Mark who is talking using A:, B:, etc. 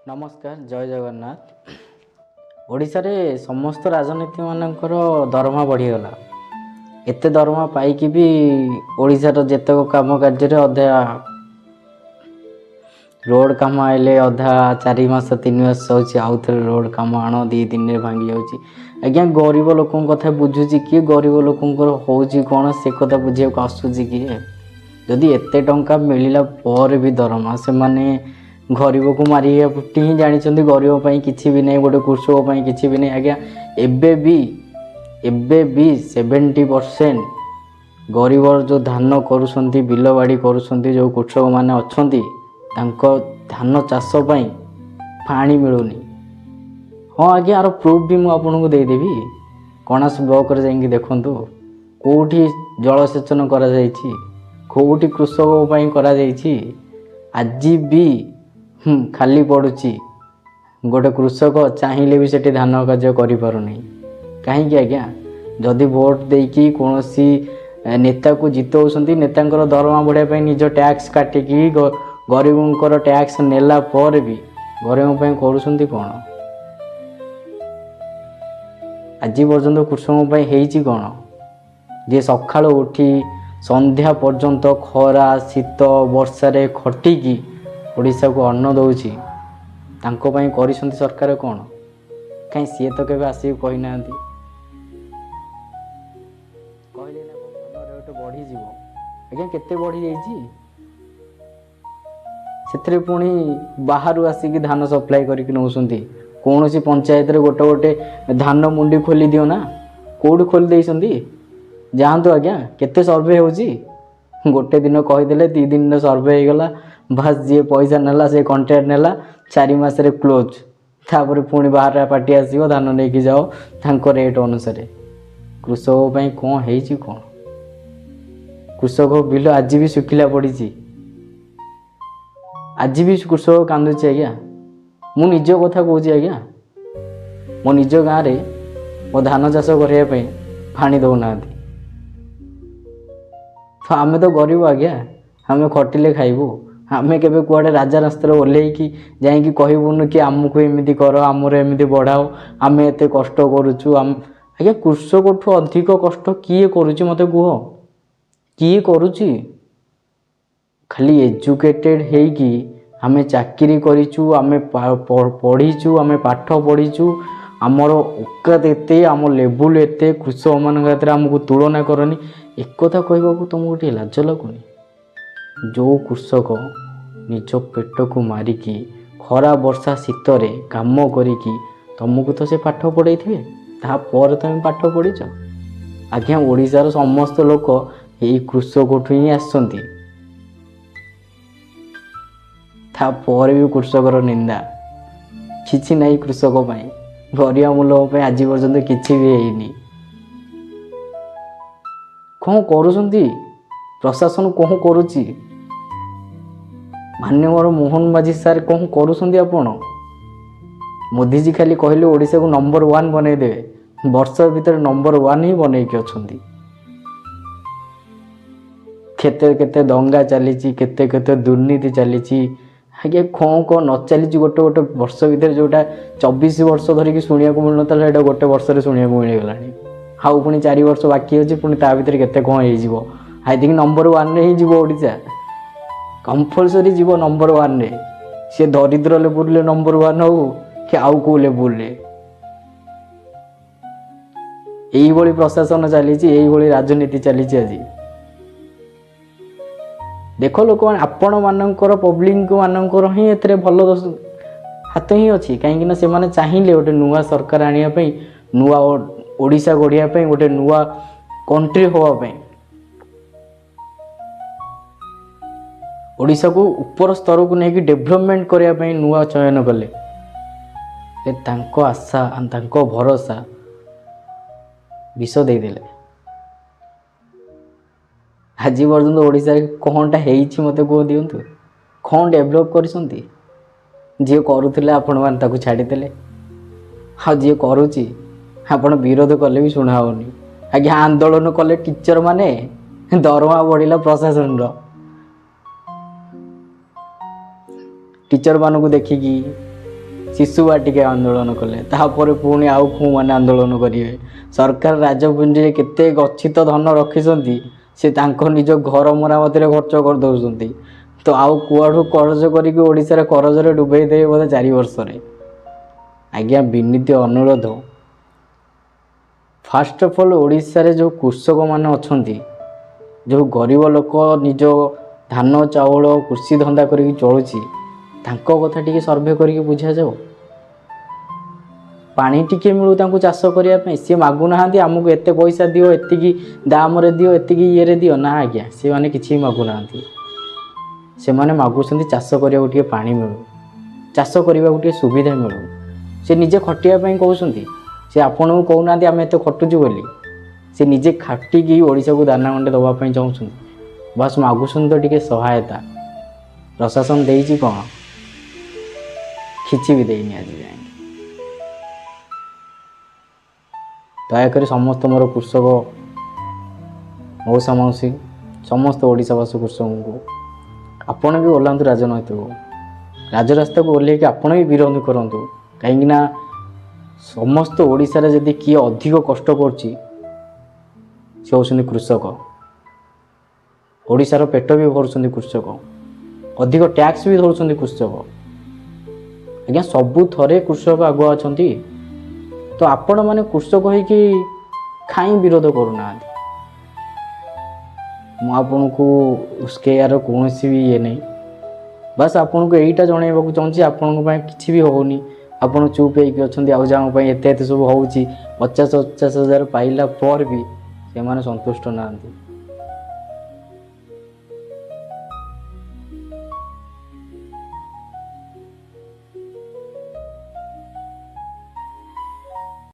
A: ନମସ୍କାର, ଜୟ ଜଗନ୍ନାଥ। ଓଡ଼ିଶାରେ ସମସ୍ତ ରାଜନୀତିମାନଙ୍କର ଦରମା ବଢ଼ିଗଲା। ଏତେ ଦରମା ପାଇକି ବି ଓଡ଼ିଶାର ଯେତେକ କାମ କାର୍ଯ୍ୟରେ ଅଧା ରୋଡ଼ କାମ ଆଇଲେ ଅଧା 4 ମାସ 3 ମାସ ହେଉଛି, ଆଉ ଥରେ ରୋଡ଼ କାମ ଆଣ, 2 ଦିନରେ ଭାଙ୍ଗି ଯାଉଛି। ଆଜ୍ଞା, ଗରିବ ଲୋକଙ୍କ କଥା ବୁଝୁଛି କିଏ? ଗରିବ ଲୋକଙ୍କର ହେଉଛି କ'ଣ, ସେ କଥା ବୁଝିବାକୁ ଆସୁଛି କିଏ? ଯଦି ଏତେ ଟଙ୍କା ମିଳିଲା ପରେ ବି ଦରମା, ସେମାନେ ଗରିବକୁ ମାରିବା ହିଁ ଜାଣିଛନ୍ତି। ଗରିବ ପାଇଁ କିଛି ବି ନାହିଁ, ଗୋଟେ କୃଷକ ପାଇଁ କିଛି ବି ନାହିଁ। ଆଜ୍ଞା, ଏବେ ବି 70% ଗରିବର ଯେଉଁ ଧାନ କରୁଛନ୍ତି, ବିଲ ବାଡ଼ି କରୁଛନ୍ତି, ଯେଉଁ କୃଷକମାନେ ଅଛନ୍ତି, ତାଙ୍କ ଧାନ ଚାଷ ପାଇଁ ପାଣି ମିଳୁନି। ହଁ ଆଜ୍ଞା, ଆର ପ୍ରୁଫ୍ ବି ମୁଁ ଆପଣଙ୍କୁ ଦେଇଦେବି। କଣାସ ବ୍ଲକରେ ଯାଇକି ଦେଖନ୍ତୁ କେଉଁଠି ଜଳସେଚନ କରାଯାଇଛି, କେଉଁଠି କୃଷକ ପାଇଁ କରାଯାଇଛି। ଆଜି ବି ଖାଲି ପଡ଼ୁଛି। ଗୋଟେ କୃଷକ ଚାହିଁଲେ ବି ସେଠି ଧାନ କାର୍ଯ୍ୟ କରିପାରୁନି। କାହିଁକି ଆଜ୍ଞା? ଯଦି ଭୋଟ ଦେଇକି କୌଣସି ନେତାକୁ ଜିତଉଛନ୍ତି, ନେତାଙ୍କର ଦରମା ବଢ଼ିବା ପାଇଁ ନିଜ ଟ୍ୟାକ୍ସ କାଟିକି ଗରିବଙ୍କର ଟ୍ୟାକ୍ସ ନେଲା ପରେ ବି ଗରିବଙ୍କ ପାଇଁ କରୁଛନ୍ତି କ'ଣ? ଆଜି ପର୍ଯ୍ୟନ୍ତ କୃଷକଙ୍କ ପାଇଁ ହେଇଛି କ'ଣ? ଯିଏ ସକାଳୁ ଉଠି ସନ୍ଧ୍ୟା ପର୍ଯ୍ୟନ୍ତ ଖରା, ଶୀତ, ବର୍ଷାରେ ଖଟିକି ଓଡ଼ିଶାକୁ ଅନ୍ନ ଦେଉଛି, ତାଙ୍କ ପାଇଁ କରିଛନ୍ତି ସରକାର କ'ଣ? କାହିଁ ସିଏ ତ କେବେ ଆସିକି କହିନାହାନ୍ତି। କହିଲେ ନା କ'ଣ ଧାନ ରେଟ୍ ବଢ଼ିଯିବ? ଆଜ୍ଞା, କେତେ ବଢ଼ିଯାଇଛି? ସେଥିରେ ପୁଣି ବାହାରୁ ଆସିକି ଧାନ ସପ୍ଲାଏ କରିକି ନେଉଛନ୍ତି। କୌଣସି ପଞ୍ଚାୟତରେ ଗୋଟେ ଗୋଟେ ଧାନ ମଣ୍ଡି ଖୋଲି ଦିଅ ନା। କେଉଁଠି ଖୋଲି ଦେଇଛନ୍ତି? ଯାଆନ୍ତୁ ଆଜ୍ଞା, କେତେ ସର୍ଭେ ହେଉଛି? ଗୋଟେ ଦିନ କହିଦେଲେ, 2 ଦିନରେ ସର୍ଭେ ହେଇଗଲା। ବାସ୍, ଯିଏ ପଇସା ନେଲା ସେ କଣ୍ଟ୍ରାକ୍ଟ ନେଲା, 4 ମାସରେ କ୍ଲୋଜ୍। ତାପରେ ପୁଣି ବାହାର ପାର୍ଟି ଆସିବ, ଧାନ ନେଇକି ଯାଅ ତାଙ୍କ ରେଟ୍ ଅନୁସାରେ। କୃଷକ ପାଇଁ କ'ଣ ହେଇଛି କ'ଣ? କୃଷକ ବିଲ ଆଜି ବି ଶୁଖିଲା ପଡ଼ିଛି। ଆଜି ବି କୃଷକ କାନ୍ଦୁଛି। ଆଜ୍ଞା, ମୁଁ ନିଜ କଥା କହୁଛି ଆଜ୍ଞା। ମୋ ନିଜ ଗାଁରେ ମୋ ଧାନ ଚାଷ କରିବା ପାଇଁ ପାଣି ଦେଉନାହାନ୍ତି। ତ ଆମେ ତ ଗରିବ ଆଜ୍ଞା, ଆମେ ଖଟିଲେ ଖାଇବୁ। ଆମେ କେବେ କୁଆଡ଼େ ରାଜା ରାସ୍ତାରେ ଓହ୍ଲେଇକି ଯାଇକି କହିବୁନୁ କି ଆମକୁ ଏମିତି କର, ଆମର ଏମିତି ବଢ଼ାଅ, ଆମେ ଏତେ କଷ୍ଟ କରୁଛୁ। ଆମ ଆଜ୍ଞା, କୃଷକଠୁ ଅଧିକ କଷ୍ଟ କିଏ କରୁଛି ମୋତେ କୁହ, କିଏ କରୁଛି? ଖାଲି ଏଜୁକେଟେଡ଼ ହେଇକି ଆମେ ଚାକିରି କରିଛୁ, ଆମେ ପଢ଼ିଛୁ, ଆମେ ପାଠ ପଢ଼ିଛୁ, ଆମର ଔକାତ ଏତେ, ଆମ ଲେଭଲ୍ ଏତେ, କୃଷକମାନଙ୍କ ହାତରେ ଆମକୁ ତୁଳନା କରନି, ଏକଥା କହିବାକୁ ତୁମକୁ ଟିକେ ଲାଜ ଲାଗୁନି? ଯେଉଁ କୃଷକ ନିଜ ପେଟକୁ ମାରିକି ଖରା, ବର୍ଷା, ଶୀତରେ କାମ କରିକି ତୁମକୁ ତ ସେ ପାଠ ପଢ଼େଇଥିବେ, ତାପରେ ତମେ ପାଠ ପଢ଼ିଛ। ଆଜ୍ଞା, ଓଡ଼ିଶାର ସମସ୍ତ ଲୋକ ଏଇ କୃଷକଠୁ ହିଁ ଆସିଛନ୍ତି। ତାପରେ ବି କୃଷକର ନିନ୍ଦା। କିଛି ନାହିଁ କୃଷକ ପାଇଁ, ଗରିବ ମୂଲକ ପାଇଁ ଆଜି ପର୍ଯ୍ୟନ୍ତ କିଛି ବି ହେଇନି। କ'ଣ କରୁଛନ୍ତି ପ୍ରଶାସନ? କ'ଣ କରୁଛି ମାନ୍ୟବର ମୋହନ ମାଝୀ ସାର୍? କ'ଣ କରୁଛନ୍ତି ଆପଣ? ମୋଦିଜୀ ଖାଲି କହିଲେ ଓଡ଼ିଶାକୁ ନମ୍ବର ୱାନ୍ ବନେଇଦେବେ। ବର୍ଷ ଭିତରେ ନମ୍ବର ୱାନ୍ ହିଁ ବନେଇକି ଅଛନ୍ତି। କେତେ କେତେ ଦଙ୍ଗା ଚାଲିଛି, କେତେ କେତେ ଦୁର୍ନୀତି ଚାଲିଛି ଆଜ୍ଞା, କ'ଣ କ'ଣ ନ ଚାଲିଛି? ଗୋଟେ ଗୋଟେ ବର୍ଷ ଭିତରେ ଯେଉଁଟା 24 ବର୍ଷ ଧରିକି ଶୁଣିବାକୁ ମିଳୁନଥିଲା, ସେଇଟା ଗୋଟେ ବର୍ଷରେ ଶୁଣିବାକୁ ମିଳିଗଲାଣି। ଆଉ ପୁଣି 4 ବର୍ଷ ବାକି ଅଛି, ପୁଣି ତା ଭିତରେ କେତେ କ'ଣ ହେଇଯିବ। I think number ୱାନ୍ରେ ହିଁ ଯିବ ଓଡ଼ିଶା, କମ୍ପଲସରି ଯିବ ନମ୍ବର ୱାନ୍ରେ। ସିଏ ଦରିଦ୍ର ଲେବୁଲରେ ନମ୍ବର ୱାନ୍ ହଉ କି ଆଉ କେଉଁ ଲେବୁଲରେ। ଏଇଭଳି ପ୍ରଶାସନ ଚାଲିଛି, ଏଇଭଳି ରାଜନୀତି ଚାଲିଛି ଆଜି। ଦେଖ ଲୋକମାନେ, ଆପଣମାନଙ୍କର ପବ୍ଲିକ ମାନଙ୍କର ହିଁ ଏଥିରେ ଭଲ ହାତ ହିଁ ଅଛି। କାହିଁକିନା ସେମାନେ ଚାହିଁଲେ ଗୋଟେ ନୂଆ ସରକାର ଆଣିବା ପାଇଁ, ନୂଆ ଓଡ଼ିଶା ଗଢ଼ିବା ପାଇଁ, ଗୋଟେ ନୂଆ କଣ୍ଟ୍ରି ହେବା ପାଇଁ, ଓଡ଼ିଶାକୁ ଉପର ସ୍ତରକୁ ନେଇକି ଡେଭଲପମେଣ୍ଟ କରିବା ପାଇଁ ନୂଆ ଚୟନ କଲେ। ତାଙ୍କ ଆଶା, ତାଙ୍କ ଭରସା ବିଷ ଦେଇଦେଲେ। ଆଜି ପର୍ଯ୍ୟନ୍ତ ଓଡ଼ିଶାରେ କ'ଣଟା ହେଇଛି ମୋତେ କୁହ ଦିଅନ୍ତୁ? କ'ଣ ଡେଭଲପ୍ କରିଛନ୍ତି? ଯିଏ କରୁଥିଲେ ଆପଣମାନେ ତାକୁ ଛାଡ଼ିଦେଲେ, ଆଉ ଯିଏ କରୁଛି ଆପଣ ବିରୋଧ କଲେ ବି ଶୁଣା ହେଉନି। ଆଜ୍ଞା, ଆନ୍ଦୋଳନ କଲେ ଟିଚର ମାନେ, ଦରମା ବଢ଼ିଲା ପ୍ରଶାସନର। ଟିଚର ମାନଙ୍କୁ ଦେଖିକି ଶିଶୁ ବାଟିକା ଆନ୍ଦୋଳନ କଲେ, ତାପରେ ପୁଣି ଆଉ କେଉଁମାନେ ଆନ୍ଦୋଳନ କରିବେ। ସରକାର ରାଜପୁଞ୍ଜିରେ କେତେ ଗଚ୍ଛିତ ଧନ ରଖିଛନ୍ତି, ସେ ତାଙ୍କ ନିଜ ଘର ମରାମତିରେ ଖର୍ଚ୍ଚ କରିଦେଉଛନ୍ତି। ତ ଆଉ କୁଆଡ଼ୁ କରଜ କରିକି ଓଡ଼ିଶାରେ କରଜରେ ଡୁବେଇ ଦେବେ ବୋଧେ 4 ବର୍ଷରେ। ଆଜ୍ଞା, ବିନୀତ ଅନୁରୋଧ, ଫାଷ୍ଟ ଅଫ୍ ଅଲ୍ ଓଡ଼ିଶାରେ ଯେଉଁ କୃଷକମାନେ ଅଛନ୍ତି, ଯେଉଁ ଗରିବ ଲୋକ ନିଜ ଧାନ ଚାଉଳ କୃଷି ଧନ୍ଦା କରିକି ଚଳୁଛି, ତାଙ୍କ କଥା ଟିକେ ସର୍ଭେ କରିକି ବୁଝାଯାଉ। ପାଣି ଟିକେ ମିଳୁ ତାଙ୍କୁ ଚାଷ କରିବା ପାଇଁ। ସିଏ ମାଗୁନାହାନ୍ତି, ଆମକୁ ଏତେ ପଇସା ଦିଅ, ଏତିକି ଦାମରେ ଦିଅ, ଏତିକି ଇଏରେ ଦିଅ। ନା ଆଜ୍ଞା, ସେମାନେ କିଛି ବି ମାଗୁନାହାନ୍ତି। ସେମାନେ ମାଗୁଛନ୍ତି ଚାଷ କରିବାକୁ ଟିକେ ପାଣି ମିଳୁ, ଚାଷ କରିବାକୁ ଟିକେ ସୁବିଧା ମିଳୁ। ସେ ନିଜେ ଖଟିବା ପାଇଁ କହୁଛନ୍ତି। ସେ ଆପଣଙ୍କୁ କହୁନାହାନ୍ତି ଆମେ ଏତେ ଖଟୁଛୁ ବୋଲି। ସେ ନିଜେ ଖଟିକି ଓଡ଼ିଶାକୁ ଦାନା ଗଣ୍ଡେ ଦେବା ପାଇଁ ଚାହୁଁଛନ୍ତି। ବାସ୍, ମାଗୁଛନ୍ତି ତ ଟିକେ ସହାୟତା। ପ୍ରଶାସନ ଦେଇଛି କ'ଣ? କିଛି ବି ଦେଇନି ଆଜି ଯାଏଁ। ଦୟାକରି ସମସ୍ତ ମୋର କୃଷକ ମଉସା ମାଉସୀ, ସମସ୍ତ ଓଡ଼ିଶାବାସୀ କୃଷକଙ୍କୁ, ଆପଣ ବି ଓହ୍ଲାନ୍ତୁ ରାଜନୈତିକ ରାଜରାସ୍ତାକୁ। ଓହ୍ଲେଇକି ଆପଣ ବି ବିରୋଧ କରନ୍ତୁ, କାହିଁକିନା ସମସ୍ତ ଓଡ଼ିଶାରେ ଯଦି କିଏ ଅଧିକ କଷ୍ଟ କରୁଛି, ସେ ହେଉଛନ୍ତି କୃଷକ। ଓଡ଼ିଶାର ପେଟ ବି ଭରୁଛନ୍ତି କୃଷକ, ଅଧିକ ଟ୍ୟାକ୍ସ ବି ଧରୁଛନ୍ତି କୃଷକ। ଆଜ୍ଞା, ସବୁଥରେ କୃଷକ ଆଗୁଆ ଅଛନ୍ତି। ତ ଆପଣମାନେ କୃଷକ ହେଇକି କାହିଁ ବିରୋଧ କରୁନାହାନ୍ତି? ମୁଁ ଆପଣଙ୍କୁ ଉସ୍କେଇବାର କୌଣସି ବି ଇଏ ନାହିଁ। ବାସ୍, ଆପଣଙ୍କୁ ଏଇଟା ଜଣାଇବାକୁ ଚାହୁଁଛି, ଆପଣଙ୍କ ପାଇଁ କିଛି ବି ହେଉନି, ଆପଣ ଚୁପ୍ ହେଇକି ଅଛନ୍ତି। ଆଉ ଯାହାଙ୍କ ପାଇଁ ଏତେ ଏତେ ସବୁ ହେଉଛି, 50-50 ହଜାର ପାଇଲା ପରେ ବି ସେମାନେ ସନ୍ତୁଷ୍ଟ ନାହାନ୍ତି।